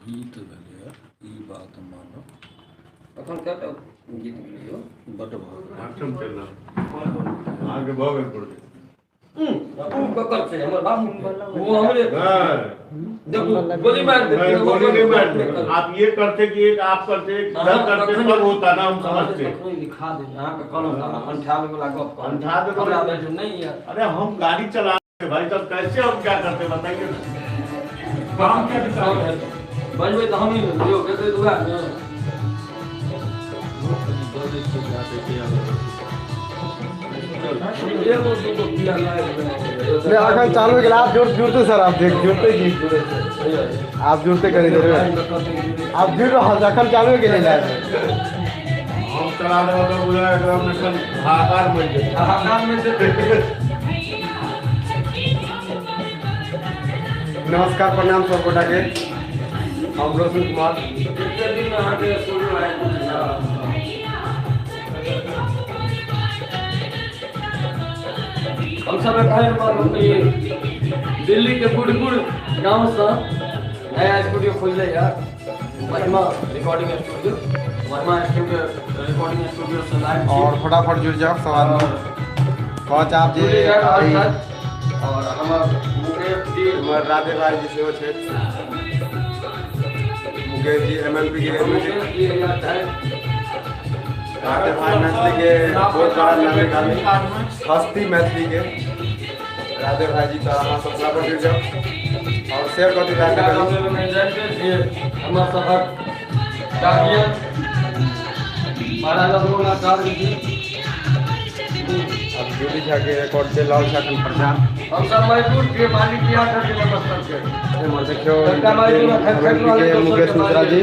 गीत भेलै ई बात मानब। अखन कएटा गीत भेलै यौ? बड्ड भऽ गेल। आठम चलना अहाँके भऽ गेल प्रोजेक्ट। ओ ककर छै? हमर बाबू ओ हमरे। देखू गोली मारि देते, गोली नहीं मारते। आप ये करते कि एक आप करते, एक इधर करते, तब होता ना, हम समझते। लिखा दे अहाँके कहलहुँ तऽ अंठावे वाला गप अंठा दे। हमरा भेल नहीं है। अरे हम गाड़ी चला रहे भाई साहब, कैसे हम क्या करते बताइए ना। काम क्या बजबै तऽ हमही ने यौ, गेबै तऽ वएह ने। अखन चालू गेल। आप जुड़ जुड़ते सर, आप देख जुड़ते जी, आप जुड़ते करी दे, आप जुड़ रहल अखन चालू गेलै लाइव। हम चला देब तऽ बुझा एकदम एखन हाहाकार मचि जेतै। हाहाकार मचि जेतै। नमस्कार, प्रणाम सब गोटा के। हम रोशन कुमार। हम सब एखन दिल्ली के गुड़गुड़ गाँव से नया स्टूडियो खुजलै है, Mahima recording studio. Mahima studio recording studio से लाइव। और फटाफट जुड़ जाओ सब आदमी। कह आप जे और हमर मुकेश जी, हमर राधे भाई जी सेहो छथि। मुकेश जी एमएलपी के म्यूजिक। राधे भाई मैथिली के बहुत बड़ा नामी गामी हस्ती मैथिली के राधे भाई जी। तो अहाँ सब फटाफट जुड़ जाओ और शेयर कर दियो। हमर सभक गार्जियन महाराजा रघुनाथाचार्य जी। अब जूली झा के रिकॉर्ड से लाल झा प्रचार। हम सब मजदूर के मालिक किया करके नमस्कार के। एमहर देखियो के मुकेश मिश्रा जी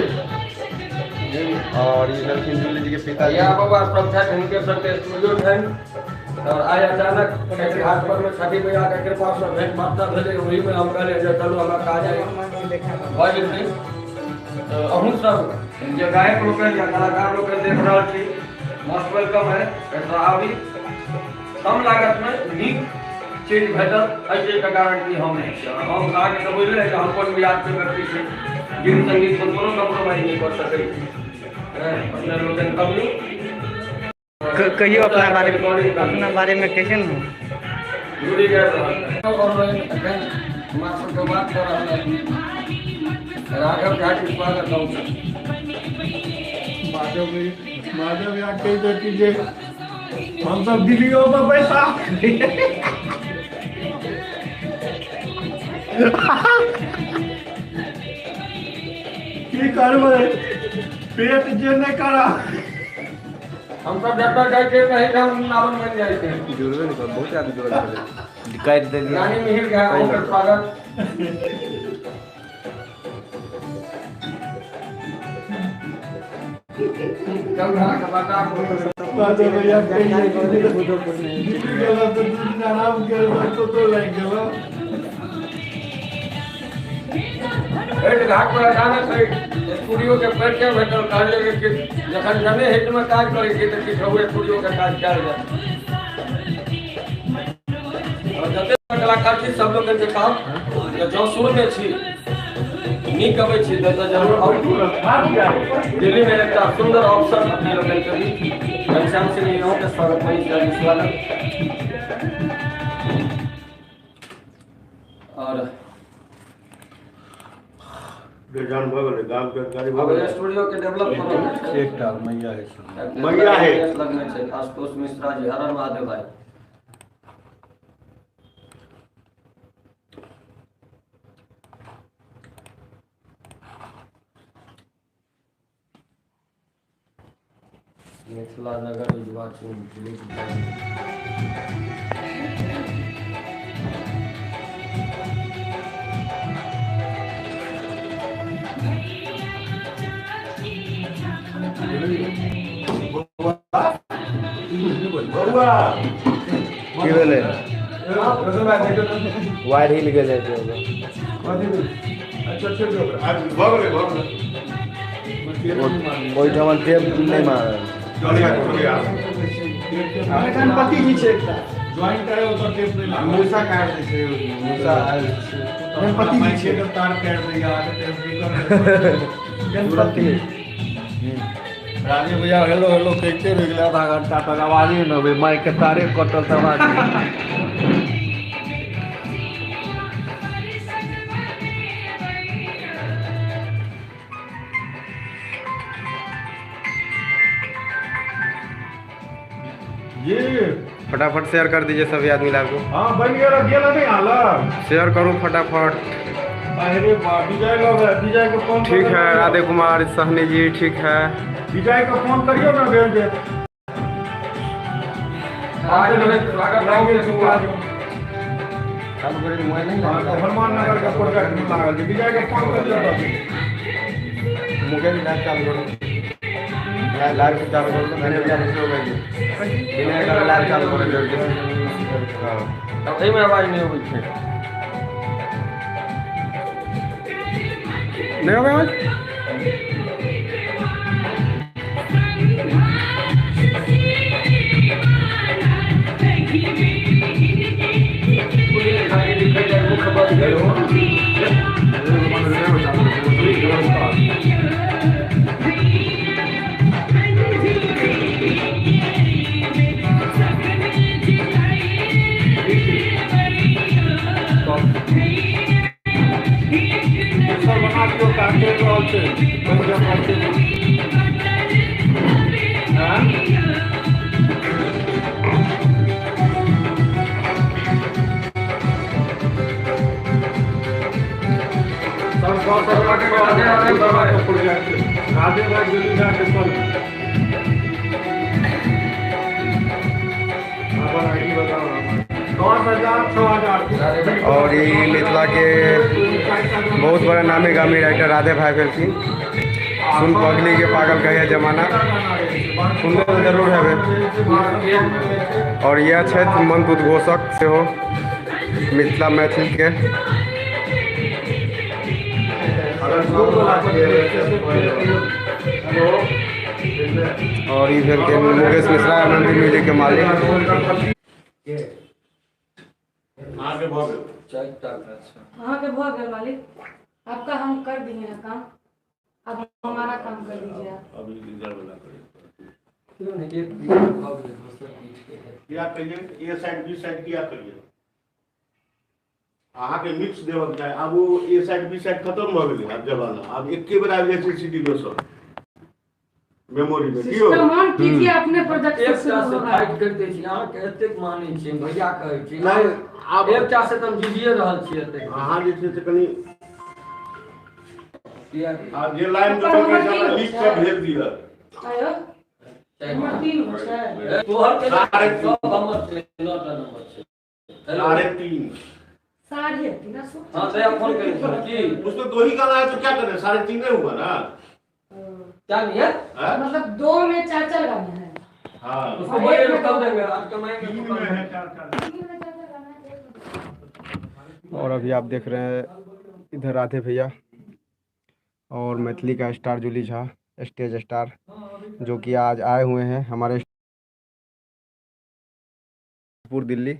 और ये भेलखिन जूली जी के पिताजी। या बाबा सब छथि, हुनके सबके स्टूडियो छनि। और आइ अचानक घाट पर में छठी मैया के कृपा से भेंट वार्ता भेलै, ओहिमे हम कहलियै जे चलू हमरा काज आइ भऽ जेतै। तऽ अहूँ सब जे गायक लोकनि या कलाकार लोकनि देख रहल छी, मोस्ट welcome है। एतऽ आबी, कम लागत में नीक चीज भेटत, एहि चीजके गारंटी हम नहि छी। हम अहाँके तऽ बुझले जे हम कोन मियादके व्यक्ति छी, गीत संगीतमे कोनो कम्प्रोमाइज नहि कऽ सकै छी। अपने लोकनि कबियौ कहियो अपना बारे में, अपना बारे में कैसे न जुड़ी गेल रहल। एखन हमरा सबके बात कऽ रहल राघव झा के स्वागत। माधव माधव यहाँ कहि देती जे हम सब दिल्लियों में पैसा की करबै, पेट जे नहि करा। हम सब जतऽ जाइ छियै कहीं हम वृंदावन बनि जाइ छै। जुड़बे नहि कर, बहुत आदमी जुड़ल छलै, काटि देलियै। रानी मिहिर झा अहूँके स्वागत। चल अहाँके बता माधव भैया कहि दिल्ली गेलहुँ तऽ 2 दिन आराम केलहुँ तो लागि गेलहुँ। भेंट घाट पर अचानक स्टूडियो के परिचय भेटल। कहलियै जे किछु जखन जने हित में काज करै छी तऽ किछु स्टूडियो के काज कयल जाय। और जते कलाकार छी सब लोकनि के काम जे जँ सुरमे छी, नीक अबै छी तऽ जरूर आउ। दिल्ली में एकटा सुन्दर अवसर अपने लोकनि के बीच। घनश्याम सिंह अहूँके स्वागत, मनीष झा जी स्वागत। और बेजान भऽ गेलै गाम के गाड़ी भऽ अब गेलै। स्टूडियो के डेवलप करऽ छै। एकटा मैया है। मैया है। लगने छै आशुतोष मिश्रा जी, हरण महादेव भाई। मिथिला नगर is watching Dilip भाई। बौआ की भेलै? वायर हिल गेलै। अच्छा छोड़ि दियौ ओकरा। आब भऽ गेलै, भऽ गेलै। ओहिठाम टेप नहि मारल। चलिया चलिया। गणपति जी छै एकटा ज्वाइन करे ओतऽ टेप नहि लागल। मूसा काटि दै छै, मूसा आयल छै। गणपति जी छियै। तार काटि दैया गणपति। राजीव भैया हेलो हेलो कहिते रहि गेलै आधा घंटा तक, आवाजे नहि अबै, माइक के तारे कटल तऽ आवाज। जी फटाफट शेयर कर दीजिए सभी आदमी लाइव को। हाँ बन गया गेल नहीं आलग, शेयर करो फटाफट। अरे बा विजय लग है, विजय को फोन। ठीक है राधे कुमार सहनी जी ठीक है, विजय को फोन करियो ना भेज दे। हनुमान नगर का प्रोजेक्ट में लागल छै, विजय के फोन करियो। मुकेश लाइव चालू करो, लाइव चालू करो तो मैंने भी हो गई विनय का लाइव चालू करो जल्दी। हां तब एहि में आवाज नहीं अबै छै। नहीं होगा आवाज? राधे भाई जल्दी जाके चल 10,000 6,000। और ये मिथिला के बहुत बड़ा नामी गामी राइटर राधे भाई भेलखिन। सुन पगली के पागल कहिया जमाना सुनने तो जरूर है। और यह छथि मंत्र उद्घोषक सेहो मिथिला मैथिल के। और ये भेलखिन मुकेश मिश्रा आनंदी म्यूजिक के मालिक। अहाँके भऽ गेल मालिक, आपका हम कर दिए हैं काम, अब हमारा काम कर दीजिए आप। क्या कहिए ए साइड बी साइड क्या करिए अहाँके मिक्स देबक चाही। आब ओ ए साइड बी साइड खत्म भऽ गेलै आब जमाना, आब एके बेर आबि जाइ छै सीडी दोसर मेमोरी में। सिस्टम ऑन कीजिए अपने प्रोजेक्ट से एकटा शुरू से होगा। फाइट करिते छी अहाँके, एतेक मानै छी भैया कहै छी नहि आब एकटा से तऽ हम जीजिए रहल छी एतेक। अहाँ जे छै से कनि आब जे लाइन पर हमर देबै तीन लिख कऽ भेज दिअ। आयो हमर 3 गो छै। तोहर के सब हमर छै, 9 टा नंबर छै। 3.5 3.5 ना सो। हाँ दया फोन करी की उसमें 2 ही गाना है तो क्या करें, 3.5 हुआ ना। क्या नहीं है मतलब 2 में 4 4 गाने हैं। हाँ उसको बोलिए लोग कब देंगे आज कमाएंगे तो कब है 4 4 3 में 4 4 गाना है। और अभी आप देख रहे हैं इधर राधे भैया और मैथिली का star Julie Jha stage star जो कि आज आए हुए हैं हमारे दिल्ली।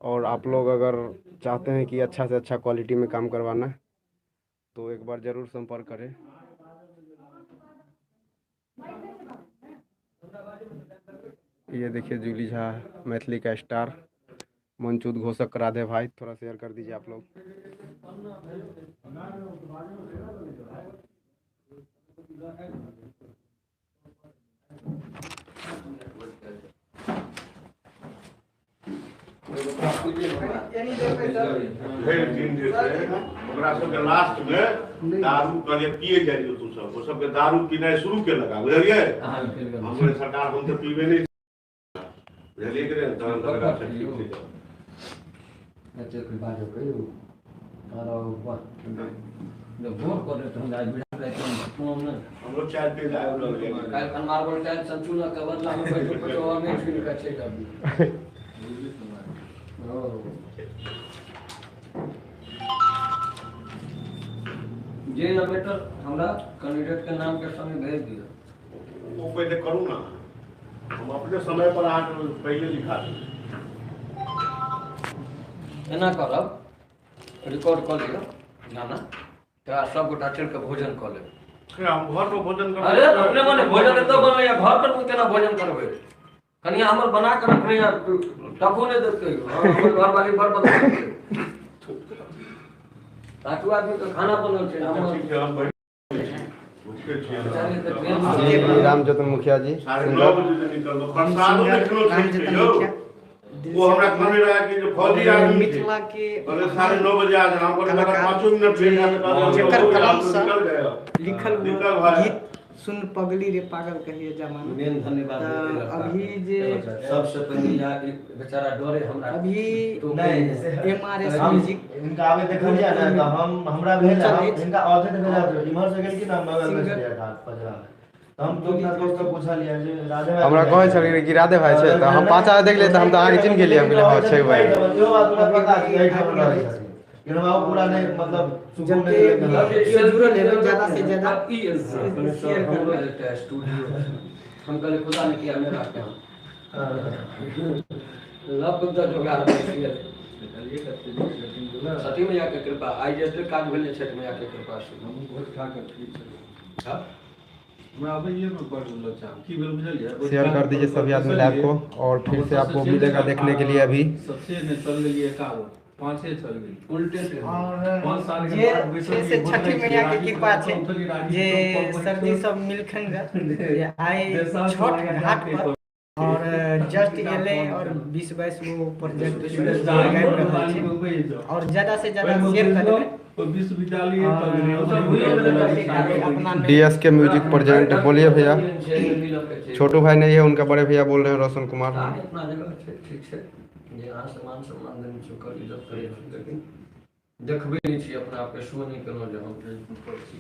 और आप लोग अगर चाहते हैं कि अच्छा से अच्छा क्वालिटी में काम करवाना तो एक बार ज़रूर संपर्क करें। ये देखिए जूली झा मैथिली का स्टार मंच उद्घोषक राधे भाई, थोड़ा शेयर कर दीजिए आप लोग। भरि दिन जे छै ओकरा सबके लास्ट में दारू कहलियै पिए जाइ जो तू सब, ओ सबके दारू पीनाइ शुरू केलक। बुझलियै हम कहलियै सरकार हम तऽ पीबे नहि, बुझलियै कि नहि, तहन तऽ ओकरा से ठीक छै। हमरो चाय पी लए आबि रहल यऽ। काल्हि मार्बल टाइल संचूना के बदला में बैठो बैठो और नहीं छीन के चलि आबी। जे लेटर हमरा कैंडिडेट के नाम के संग भेज दिअ। ओ पहिले करू ना, हम अपने समय पर अहाँके पहिले लिखा देब। एना करब रिकॉर्ड कऽ लिअ गाना, तकरा सब गोटा चलि कऽ भोजन कऽ लेब। हम घर पर भोजन करबै। अरे अपने मने भोजन एतऽ बनलैया, घर पर केना भोजन करबै? कनिया हमर बना कऽ रखने या टको नहि देतै। हमर घरवाली बड़ बदमाश छै। 8 आदमी के खाना बनल छै। जी राम जतन मुखिया जी 9:30 बजे से निकललो, प्रसादो नहि खेलो छै यौ। वो हमरा कहने रहा कि जो फौजी आदमी मिथिला के 9:30 बजे आ जाना, हमको 5 मिनट लेट जेकर कलम से लिखल गीत सुन पगली रे पागल कहिए जमाना। मेन धन्यवाद। अभी जे सबसे पहले बेचारा डरे हमरा अभी नहीं एमआरएस म्यूजिक इनका आवे देखलिए ना त हम हमरा भेल हम इनका औधे देखल इमहर से गेल कि ना बगल में छलिए घाट पजरा में, त हम तो अपना दोस्त से पूछलिए जे राधे भाई हमरा कहै छलिए कि राधे भाई छै, त हम पाछा देखलिए त हम त अहाँ के चिन्ह गेलिए। हम कहलिए हां छै भाई। इहो बात हमरा पता छै एहिठाम रहै छथिन, लेकिन हमरा पूरा नहीं मतलब सुकून नहीं जुड़ल हेबै ज्यादा से ज्यादा शेयर करबै स्टूडियो। हम कहले खुदा ने किया मेरा काम लब the जोगाड़ छियै। छठी मैया के कृपा आई जे काज भेलै छठ मैया के कृपा से। हम भोज खा के ठीक छै। हां हमरा आबैये में बड़ लचा की भेल बुझलियै। शेयर कर दीजिए सभी आदमी लाइव को, और फिर से आपको मिलेगा देखने के लिए। अभी सबसे नहीं चल गेलियै 51 5 चल गेल उल्टे से 5 साल के जे से छठी मैया के कृपा छै जे सरजी सब मिलखन जे आइ छठ घाट पर और जस्ट एलै और 20-22 गो प्रोजेक्ट गाबि रहल छै और ज्यादा से ज्यादा शेयर कर देबै। विश्वविद्यालय डीएसके म्यूजिक प्रेजेंट। बोलिए भैया, छोटू भाई नहीं है, उनका बड़े भैया बोल रहे हैं रोशन कुमार। अपना जगह ठीक छै जे अहाँ से मान सम्मान देने छी ओकर इज्जत करै छी, लेकिन देखबै नहि छी अपना आपके, शो नहीं केलहुँ जे हम ऊपर छी।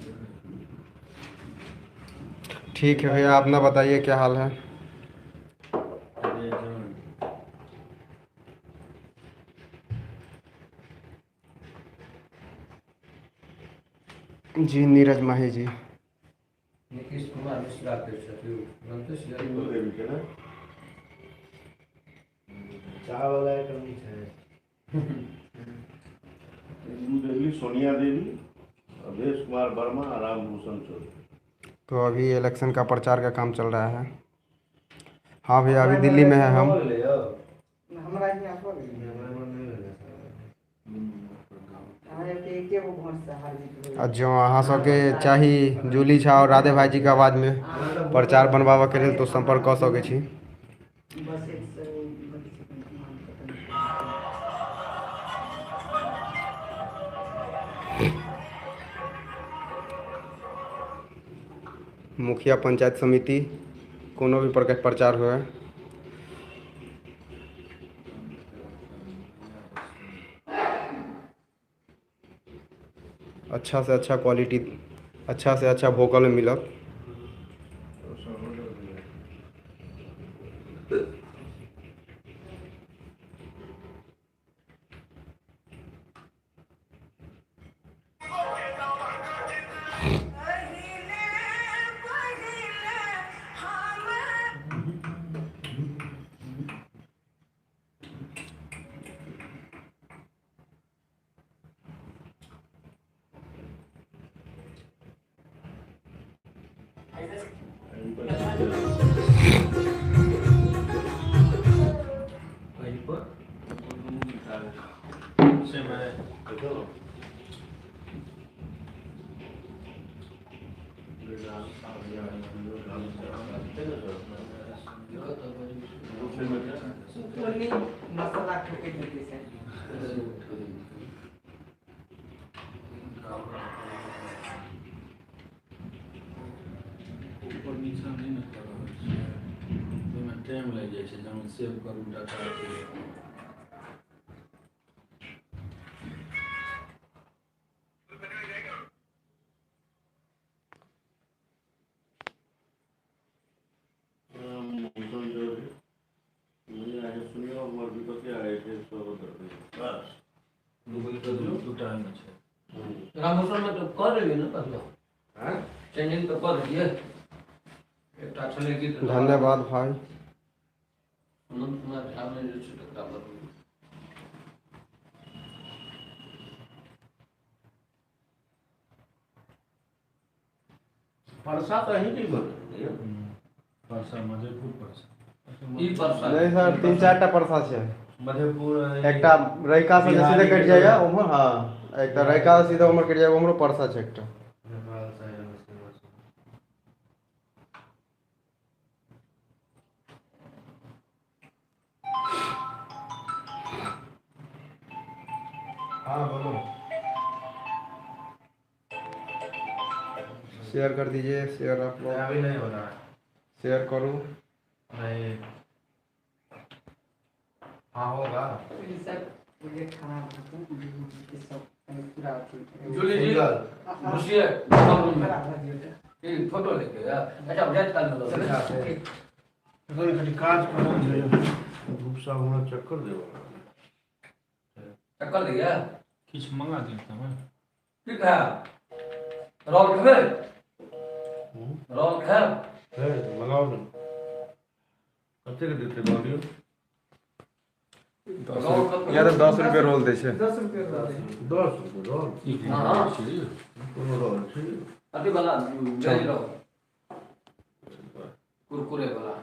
ठीक है भैया, अपना बताइए क्या हाल है? जी नीरज माही जी, नीतीश कुमार मिश्रा के छथि। चाय वाला कमी छै। देवी, सोनिया देवी, अवधेश कुमार वर्मा, रामभूषण चौधरी। तो अभी इलेक्शन का प्रचार का काम चल रहा है। हाँ भैया अभी दिल्ली में है हम। जो अहाँ सबके चाही जूली झा और राधे भाई जी के आवाज़ में प्रचार बनवाबऽ के लेल तो संपर्क कऽ सकै छी। मुखिया पंचायत समिति कोनो भी प्रकार प्रचार हुए। अच्छा से अच्छा क्वालिटी, अच्छा से अच्छा वोकल में मिलत। ऊपर नीचा नहीं न कर रहल छियै, ओहिमे टाइम लागि जाइ छै जहन सेव करू डाटा के। रामभूषण में तो कर लेलियै ने पहले, चेंजिंग तो कर देलियै। एकटा छलै गीत। धन्यवाद भाई। अनंत कुमार झा ने जे छै तकरा बदलू। परसा तो ही नहीं बोल परसा मधेपुर परसा ई परसा नहीं सर, 3-4 टा परसा छै। मधेपुर एकटा रैका से सीधे कटि जाएगा उम्हर। हाँ, एकटा रैका से सीधा उम्हर कटि जाएगा, उम्हरो परसा छै एकटा। नेपाल साइड में सेहो छै। हाँ बोलो। शेयर कर दीजिए, शेयर आप लोग। अभी नहीं हो रहा है। शेयर करो। नहीं, हाँ होगा। जूली जी घुसिए ई फोटो लेके। अच्छा जाइत काल में एखन खाली काज करल छै, धूप सब हमरा चक्कर देबो। चक्कर दिया किछु मंगा दियौ तब। ठीक है, रोल खेबै? रोल खाएब? है मंगाओ ने। कतेक देतै बाबू? या तो 10 रुपये रोल दै छै। 10 रुपये रोल। 10 रुपये रोल? हाँ कोनो रोल छै अथी वाला भेज रोल, कुरकुरे वाला।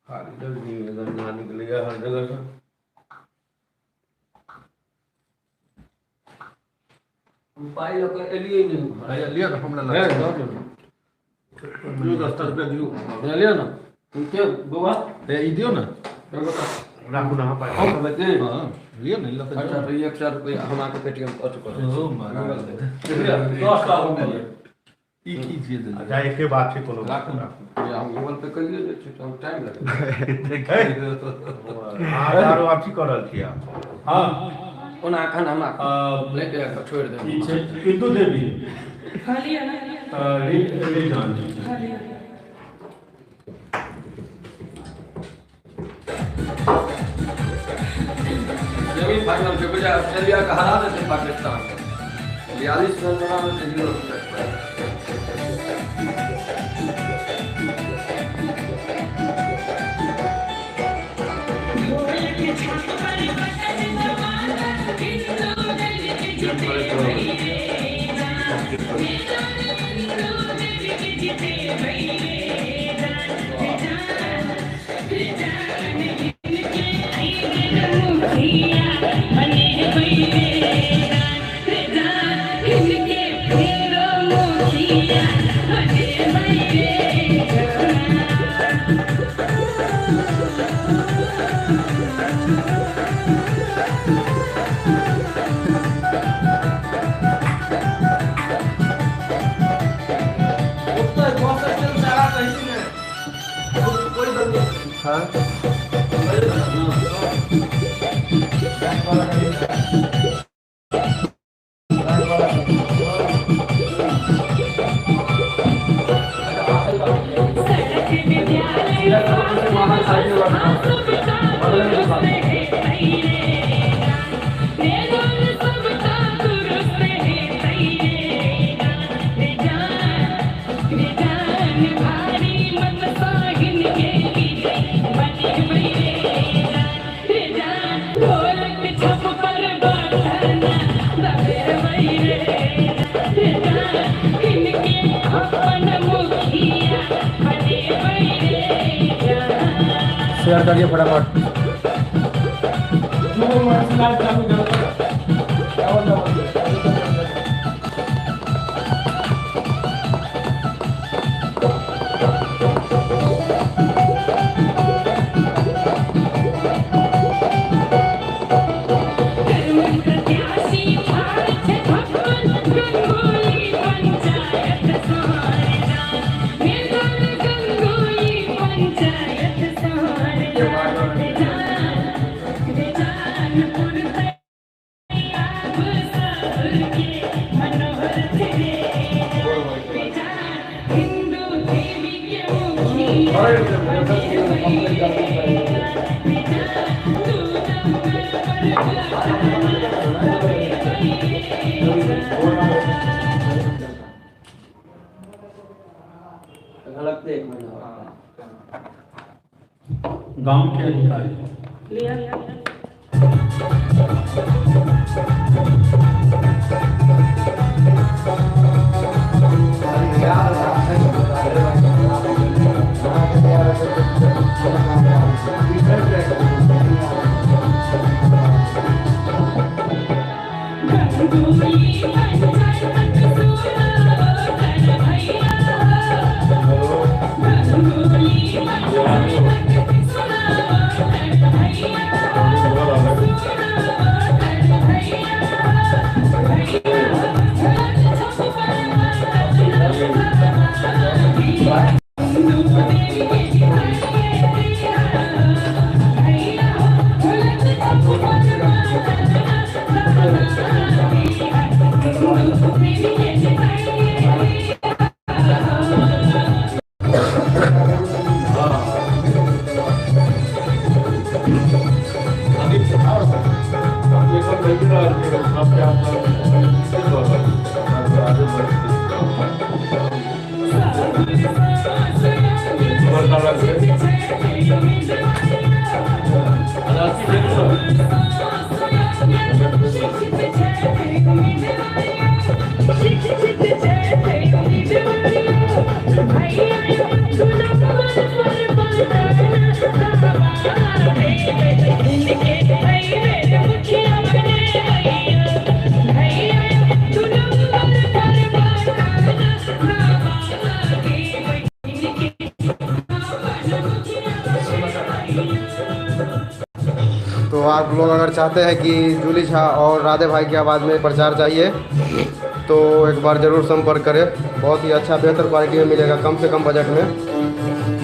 खाली जल्दी गंदा निकलेगा हर जगह से। पाइ लऽ कऽ एलियै नहि। भैया लिअ ने, हमरा है लग दऽ दियौ। दियौ 10 रुपया दियौ। लिअ ने के बौआ। ए ई दियौ ने। राखू ना पाइ। हम खेबै की? हाँ लिअ ने, लऽ कऽ अच्छा जाउ। तो 100 रुपया हम अहाँके पेटीएम अथी कऽ ओ महाराज, 10 टा हम देलियै। ई की छियै देलियै? अच्छा एके बात छै, कोनो बात राखू नहि। ने। हम गूगल पे करिए दै छी तऽ हम टाइम लगै। अहाँ दारू अथी कऽ रहल छियै? हाँ ओना एखन हमरा नहि कऽ छोड़ि देब। ई छै इंदु देवी। खा लिअ ने। रिजान जी। खा लिअ। सेमीफाइनल के बजाय ऑस्ट्रेलिया के हरा देते पाकिस्तान के 42 रन बनावे थे 0 विकेट पर। हाँ शेयर करिए फटाफट। लगते एक महीना गांव के अधिकारी लिया। तो आप लोग अगर चाहते हैं कि जूली झा और राधे भाई की आवाज़ में प्रचार चाहिए तो एक बार ज़रूर संपर्क करें। बहुत ही अच्छा बेहतर क्वालिटी में मिलेगा, कम से कम बजट में,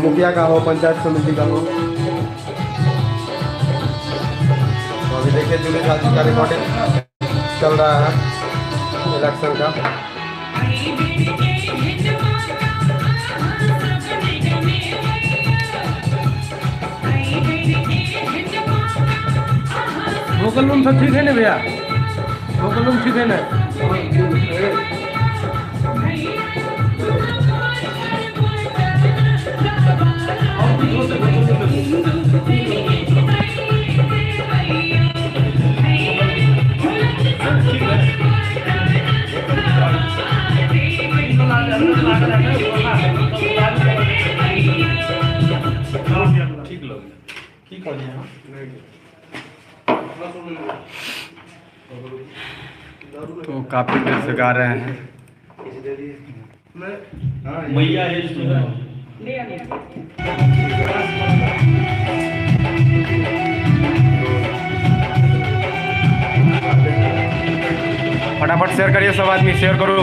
मुखिया का हो, पंचायत समिति का हो। तो अभी देखिए जूली झा जी का रिकॉर्डिंग चल रहा है इलेक्शन का। वोकल रूम सब ठीक है ना भैया? वोकल रूम ठीक है ना? ठीक लग की कहलियै? तो काफ़ी देर से गा रहे हैं। मैया फटाफट शेयर करिए, सब आदमी शेयर करो।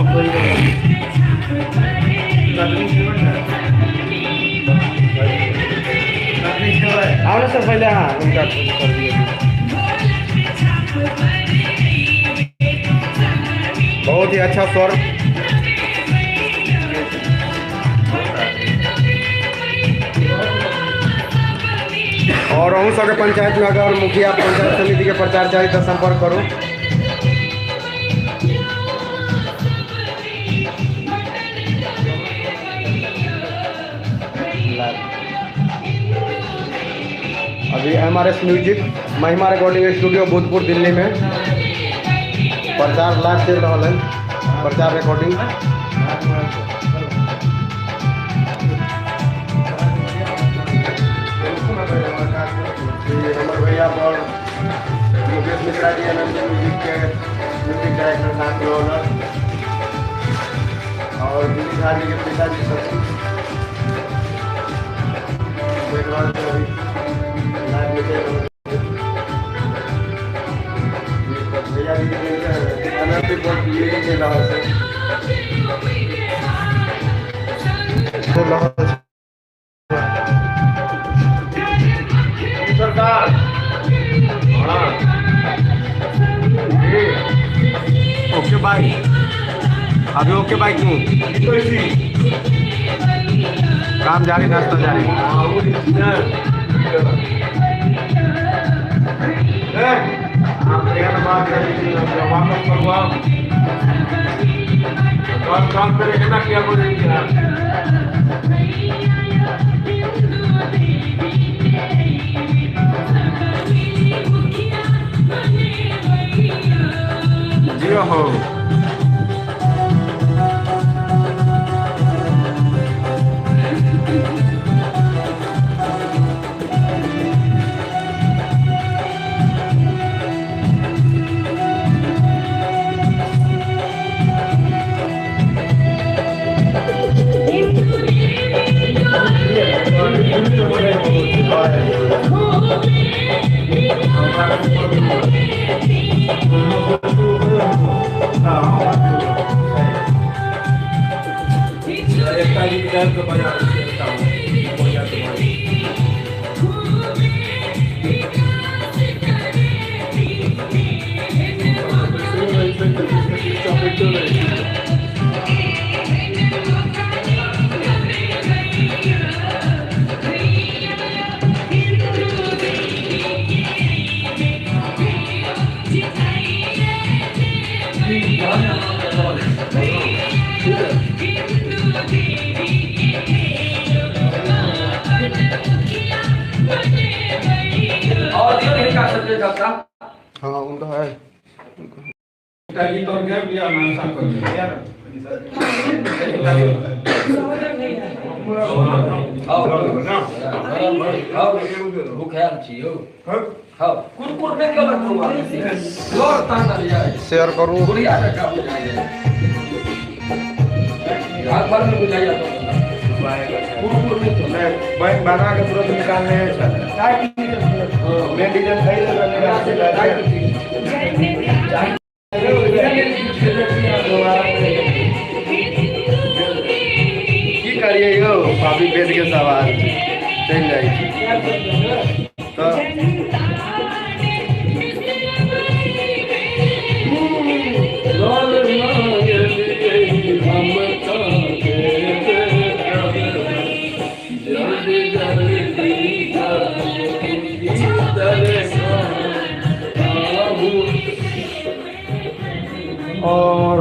आओ ना सर पहले, हाँ उनका कर दिए। बहुत ही अच्छा स्वर। और अहूँ सबके पंचायत में अगर मुखिया पंचायत समिति के प्रचार चाहिए तो संपर्क करो। अभी MRS music Mahima recording studio Budhpur Delhi में प्रचार लाइव चल रहा है, प्रचार रिकॉर्डिंग। हमारे भैया और मुकेश मिश्रा जी एम म्यूजिक के म्यूजिक डायरेक्टर साथ में ऑनर और दिल्ली झा जी के पिताजी सब देख रहा है अभी लाइव में चल रहा है। भैया जी के सरकार ओके बाय, अभी ओके बाय क्यों? काम जारी, नाश्ता जारी। काम करेंगे ना क्या बोलेंगे? जी हो। टाइम के बजा बढ़िया से भाई। और दियो नहीं का सकते सबका। हां उनका है ताली तो गया बिया नाश्ता कर लिया। आओ आओ भूख आयल छी यौ। हां कुरकुर नहीं केलक बौआ, जोर ताना लिया। शेयर करू बुढ़िया के काम बुझाइए, हाथ भर में बुझाइए तो कुरकुर नहीं तो बैंक बना के तुरंत निकालने है सर। मैं डीजल खाई लगा की करिए यौ, पापी पेट के सवाल चल जाए तो और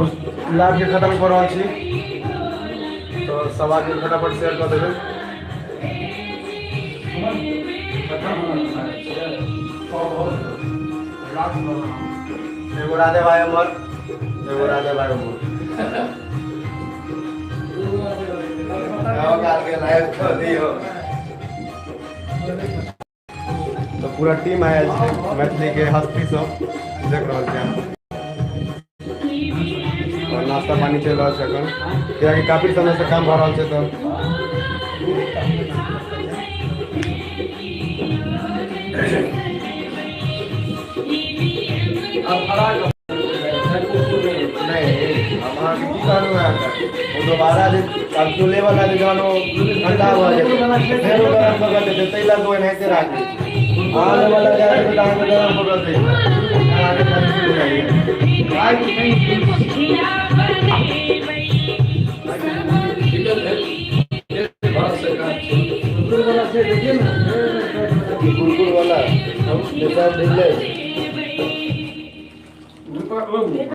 लाइव के खत्म कर रहा छी तो सब आदमी फटाफट शेयर कर देबै। एगो राधे भाई अमर, एगो राधे भाई अमर के लाइव कर दियो। तो पूरा टीम आयल छै, मैथिली के हस्ती सब देख रहल छै और नाश्ता पानी चल रहा है अखन, कियाकि काफी समय से काम भऽ रहल छै। तो नहीं हम अहाँके की कहलहुँ अहाँके, ओ दोबारा जे आब चूल्हे वाला जे जहन ओ ठंडा भऽ जेतै फेर ओ गरम कऽ कऽ देतै, ताहि लए कऽ ओनाहिते राखै छै। आलू वाला जाय तऽ अहाँके गरम कऽ कऽ दैत अहाँके ठंडी बुझाइए। कुरकुर वाला